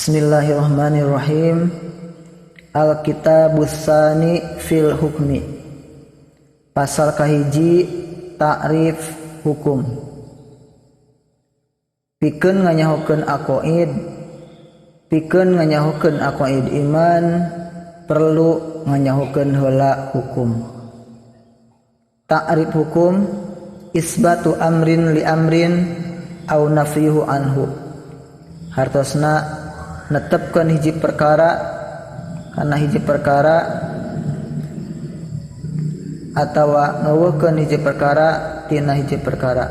Bismillahirrahmanirrahim. Al-Kitabus Tsani fil Hukmi. Pasal kahiji ta'rif hukum. Pikeun nganyahokeun aqaid, pikeun nganyahokeun aqaid iman perlu nganyahokeun heula hukum. Ta'rif hukum isbatu amrin li amrin au nafyuhu anhu. Hartosna netepkeun hiji perkara kana hiji perkara atawa ngeuweuhkeun hiji perkara tina hiji perkara.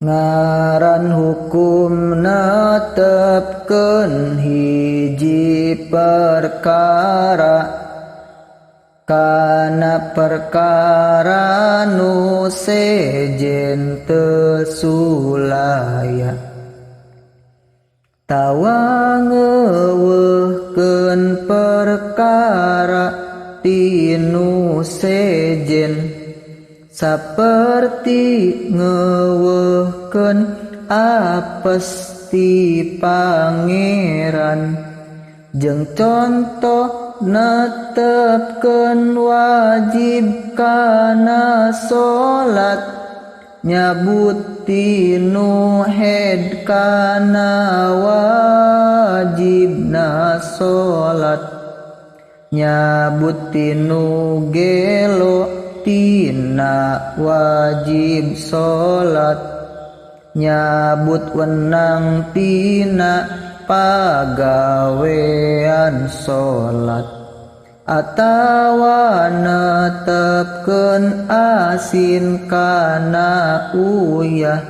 Ngaran hukum netepkeun hiji perkara kana perkara nu sejen teu sulaya tawa ngeuweuhkeun perkara tinu sejen saperti ngeuweuhkeun apes ti pangeran jeung contoh netepkeun wajib kana salat nyabut tinu head kana wajibna salat nyabut tinu gelo tina wajib salat nyabut wenang tina pagawean salat atawa netepkeun asin kana uyah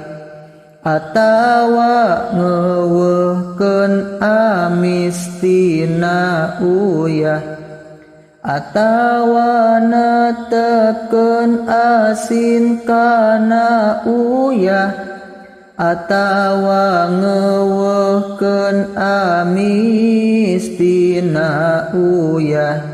atawa ngeuweuhkeun amis tina uyah atawa netepkeun asin kana uyah atawa ngeuweuhkeun amis tina uyah.